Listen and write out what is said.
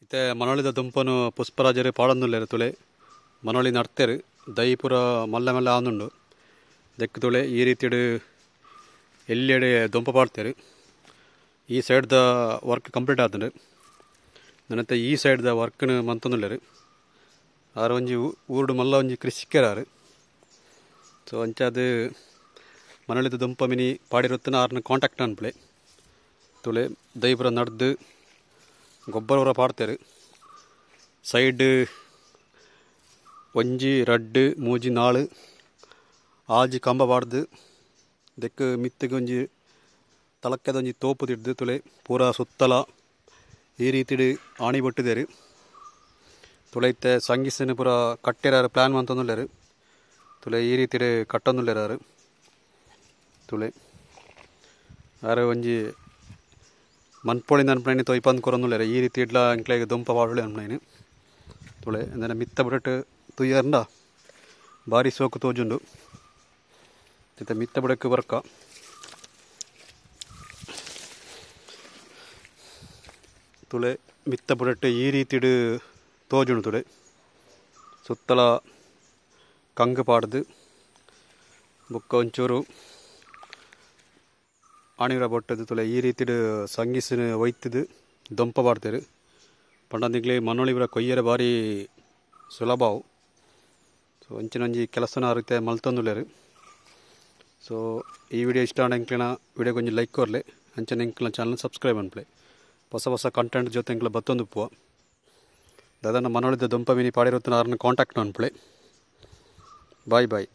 ಇತ್ತೆ ಮನೋಳಿದ ದುಂಪನು ಪುಷ್ಪರಾಜರು ಪಾಡೊಂದುಲ್ಲೆರ್ ತುಲೆ ಮನೋಳಿ ನಡ್ತೆರ್ ದೈ ಪೂರ ಮಲ್ಲ ಮಲ್ಲ ಆವೊಂದುಂಡು ದೆಕ್ಕ್ ತುಲೆ ಈ ರೀತಿಡ್ ಎಲ್ಯಡೆ ದೊಂಪ ಪಾಡ್ತೆರ್ ಈ ಸೈಡ್ ದ ವರ್ಕ್ ಕಂಪ್ಲೀಟ್ ಆತುಂಡು ನನತ ಈ ಸೈಡ್ ದ ವರ್ಕ್ ನು ಮಂತೊಂದುಲ್ಲೆರ್ ಆರ್ ಒಂಜಿ ಊರುಡು ಮಲ್ಲ ಒಂಜಿ ಕೃಷಿಕೆರ್ ಆರ್ ಸೊ ಅಂಚಾದ್ ಮನೋಳಿದ ದೊಂಪ ಮಿನಿ ಪಾಡಿರೊತ್ತುನ ಆರ್ನ ಕಾಂಟ್ಯಾಕ್ಟ್ ಅನ್ಪುಲೆ ತುಲೆ ದೈ ಪೂರ ನಡ್ದು ಗೊಬ್ಬರ ಪೂರ ಪಾಡ್ತೆರ್ ಸೈಡ್ 1 2 3 4 6 ಕಂಬ ಪಾಡ್ದು ದೆಕ್ಕ್ ಮಿತ್ತುಗ್ ಒಂಜಿ ತಲಕ್ಕದ ಒಂಜಿ ತೋಪು ದಿಡ್ದು ತುಲೆ ಪೂರ ಸುತ್ತಲ ಈ ರೀತಿಡ್ ಆಣಿ ಬೊಟ್ಟುದೆರ್ ತುಲೆ ಇತ್ತೆ ಸಂಗಿಸನ್ ಪೂರ ಕಟ್ಟೆರ ಪ್ಲಾನ್ ಮಂತೊಂದುಲ್ಲೆರ್ ತುಲೆ ಈ ರೀತಿಡ್ ಕಟ್ಟೊಂದುಲ್ಲೆರ್ ಆರ್ ತುಲೆ ಆರ್ ಒಂಜಿ ಮನ್ಪೊಳಿಂದ ಅನ್ಪುನೈನ್ ತೊಯ್ಪಂದ್ ಕೊರೊಂದುಲ್ಲೆರ್ ಈ ರೀತಿ ಇಡ್ಲ ಎಂಕ್ಲೆಗ್ ದೊಂಪ ಪಾಡೊಲಿ ಅನ್ಪುನೈನ್ ತುಲೆ ಅಂದೆನ ಮಿತ್ತ ಬುಡಟ್ ತೂಯರ್ಂಡ ಬಾರಿ ಸೋಕು ತೋಜುಂಡು ಇತ್ತೆ ಮಿತ್ತ ಬುಡಕ್ ವರ್ಕ ತುಲೆ ಮಿತ್ತ ಬುಡಟ್ ಈ ರೀತಿಡ್ ತೋಜುಂಡು ತುಲೆ ಸುತ್ತಲ ಕಂಗ್ ಪಾಡ್ದು ಬೊಕ್ಕ ಒಂಚೂರು ಆಣಿರ ಬೊಟ್ಟದು ತುಲೆ ಈ ರೀತಿಡ್ ಸಂಗಿಸನ್ ಒಯ್ತುದು ದೊಂಪ ಪಾಡ್ತೆರ್ ಪಂಡ ನಿಕ್ಲೆ ಮನೋಳಿ ಪೂರ ಕೊಯ್ಯರೆ ಬಾರಿ ಸುಲಭ ಅವು ಸೊ ಅಂಚಿನ ಒಂಜಿ ಕೆಲಸನ ಆರ್ ಇತ್ತೆ ಮಲ್ತೊಂದುಲ್ಲೆರ್ ಸೊ ಈ ವಿಡಿಯೋ ಇಷ್ಟ ಆಂಡ ಎಂಕ್ಲೆನ ವಿಡಿಯೋಗ್ ಒಂಜಿ ಲೈಕ್ ಕೊರ್ಲೆ ಅಂಚನೆ ಎಂಕ್ಲೆನ ಚಾನಲ್ ಸಬ್ಸ್ಕ್ರೈಬ್ ಮನ್ಪುಲೆ ಹೊಸ ಹೊಸ ಕಂಟೆಂಟ್ ಜೊತೆ ಎಂಕ್ಲೆ ಬತ್ತೊಂದುಪ್ಪುವ ದಾದನ ಮನೋಳಿದ ದೊಂಪ ಮಿನಿ ಪಾಡಿರೊತ್ತುನ ಆರ್ನ ಕಾಂಟ್ಯಾಕ್ಟ್ ಮನ್ಪುಲೆ ಬಾಯ್ ಬಾಯ್.